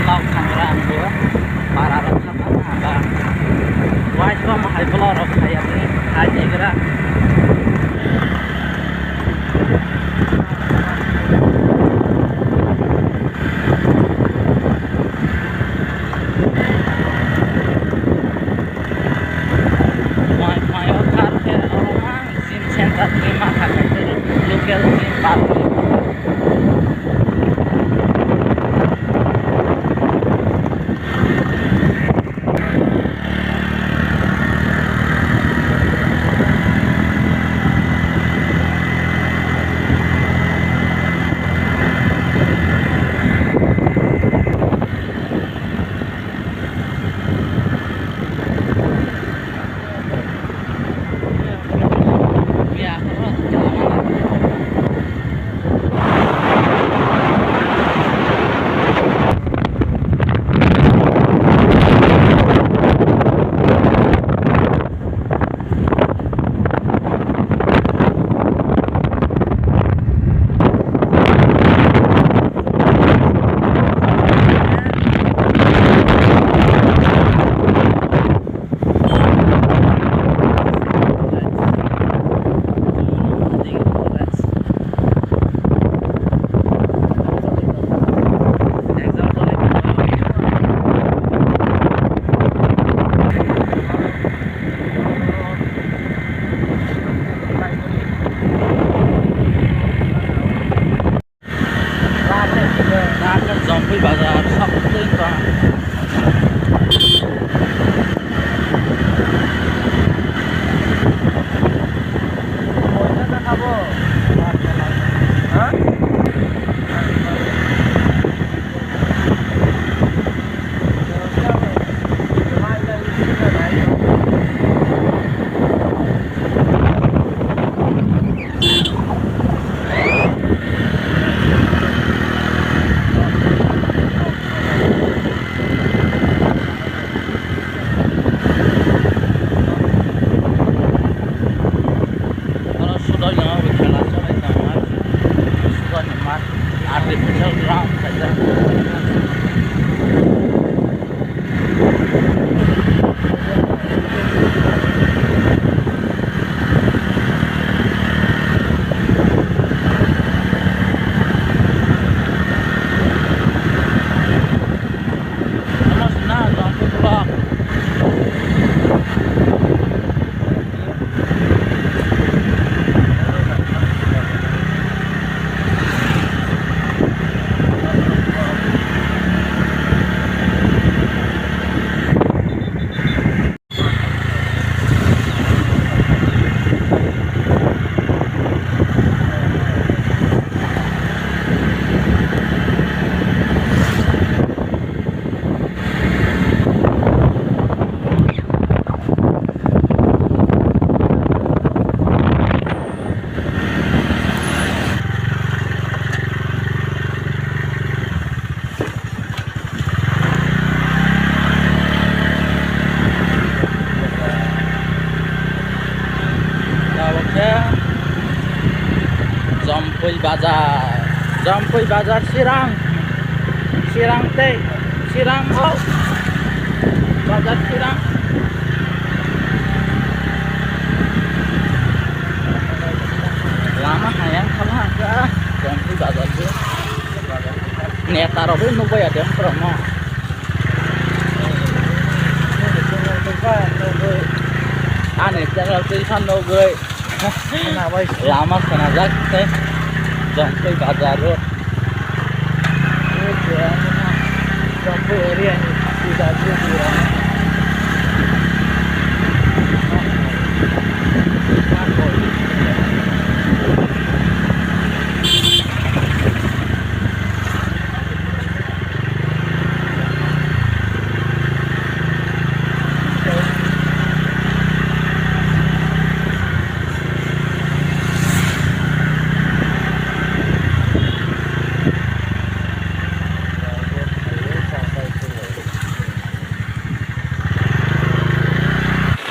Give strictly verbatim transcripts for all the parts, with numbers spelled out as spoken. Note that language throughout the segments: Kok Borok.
Thangra ang bo para rok kha ba ba. Wai ba ma hai bolo rok khai ya ni hai tegra. Mai mai o thar khe oro ma gym center ni ma kha khai local gym park. Jompui bazar, sokthwng tong. Oro sudo yang khela solai tongma, sudo ni mat, artificial ground kaijak. Tabuk khe Jompui bazar, Jompui bazar Chirang, Chirang tei Chirang o bazar Chirang. Lama hayang khala hangkha Jompui bazar se. Neta rok bai nukbai ya de borokno. Ani channel twi phan nugwi lama swnajak tei Jompui bazar o. Jompui area ni bazar o.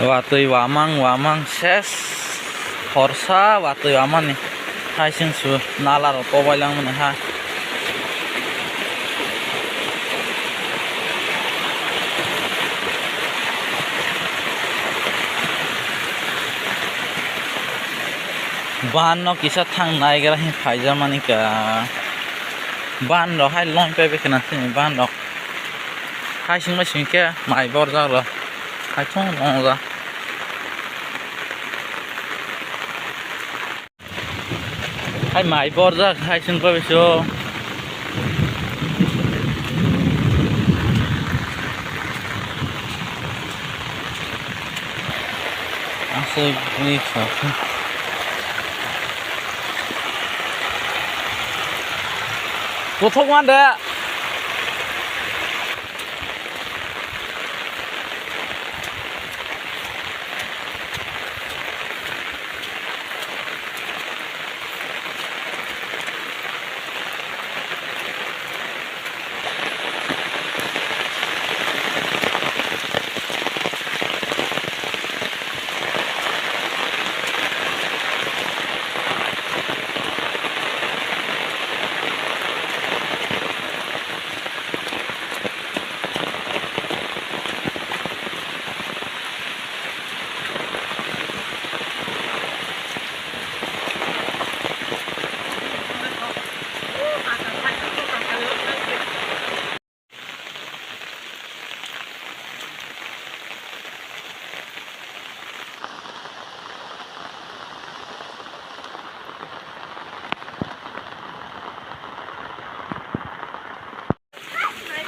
Watwi wamang wamang ses, horsa watwi wamani. Haising su nala rok kobai langmani ha. Ban no kisa thang naigra hin phaijak mani ka. Ban rok hai long pebe khna sini ban rok. Hai sing bai sing khe mai borjak rok. Hai thung long ja. Hai mai borjak hai sing bai so. Aswk bini kha khe. Kuthuk man de.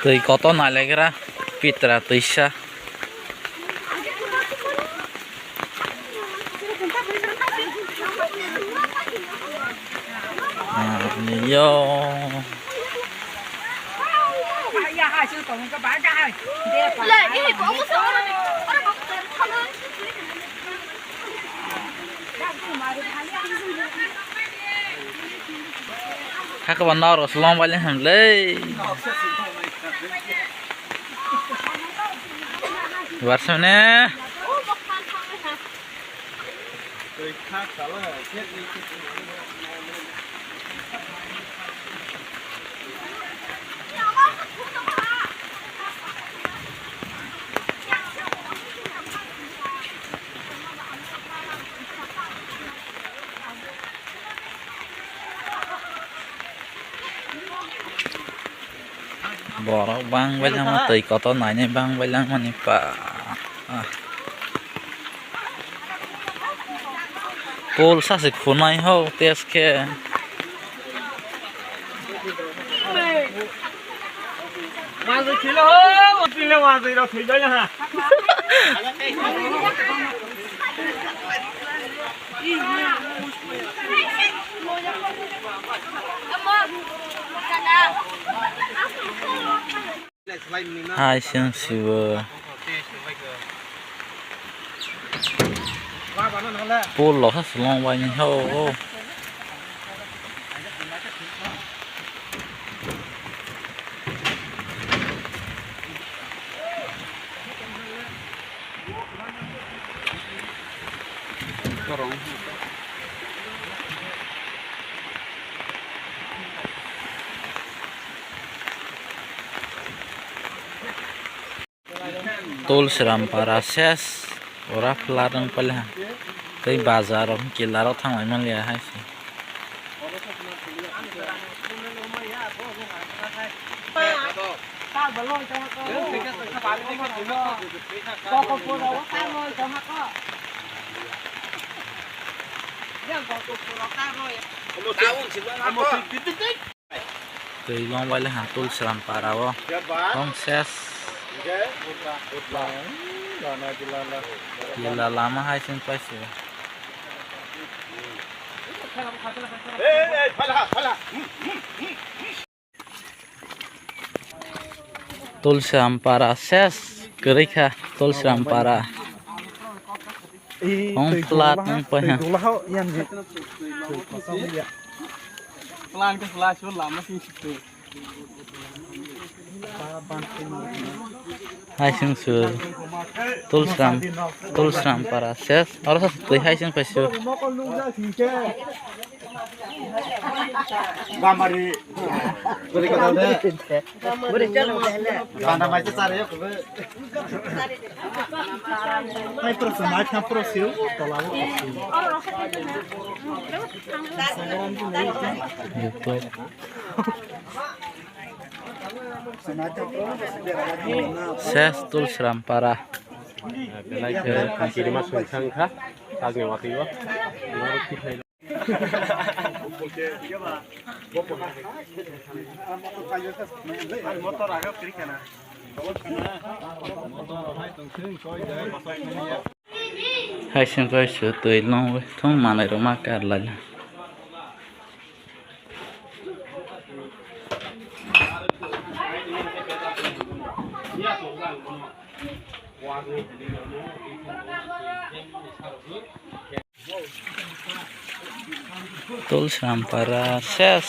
Twi kotor nailaikra pitra twisa. Ah, yo. Hakhe bo norok se long bai le hwnle. Barsa mane. Borok bang bai langma, twi kotor nainai bang bai langmani pa. Ah. Pol sase khunai ho test khe. Manjui thwile ho, o thwile manjui rok thwi bai ha. Hai chwng sibo. Pol lo ha slong bai ni ho. Tulsiram para ses, ora pla rwng paliha. Tei bazar rok kila rok thanglai manliya hai se. Twi long bai le han Tulsiram para o. Hong ses. Kila lama hai sing paise. Tulsiram para ses kwrwi kha Tulsiram para. Hong flat wng paha. Hai sing sur Tulsiram, Tulsiram para ses. Oro sa twi hai sing paisur. Gamari. Banda mai chare yo kube. Hai pro sama kha pro siu tola wo. Ses Tulsram para. Belai khe kiri ma sung thang kha. Agni watwi o. Hai sing kai su twi long thung manai rok ma kar lai. Tulsram para ses.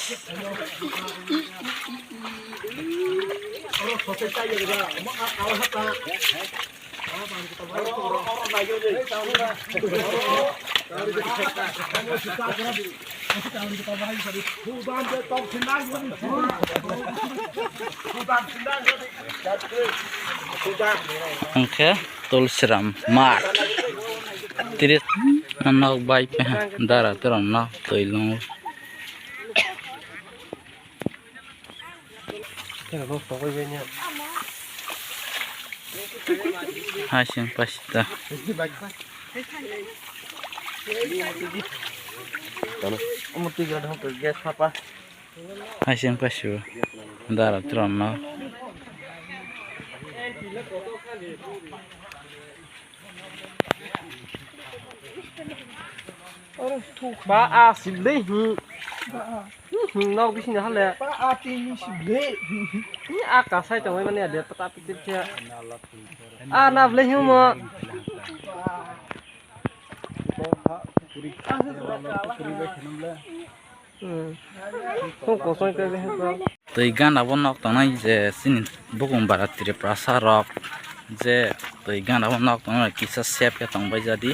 Hwnkhe Tulsram math. Tiri nok bai dara tora nok twi long. Hai sing pasita. Hai sing pasu dara tron no. Ba a silei hi. Hi nok bising hale. Ba a tini silei. Ni a kasai tongoi mani ade pata pitir khe. A na blei hi mo. Twi gana bo nok tongnai je chini bukung bara Tripurasa rok je twi gana bo nok tongnai kisa sep khe tongbai jadi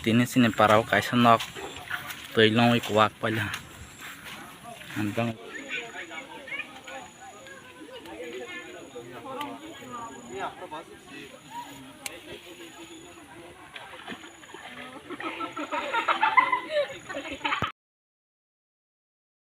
tini chini para o kaisa nok twi longwi kwak paila.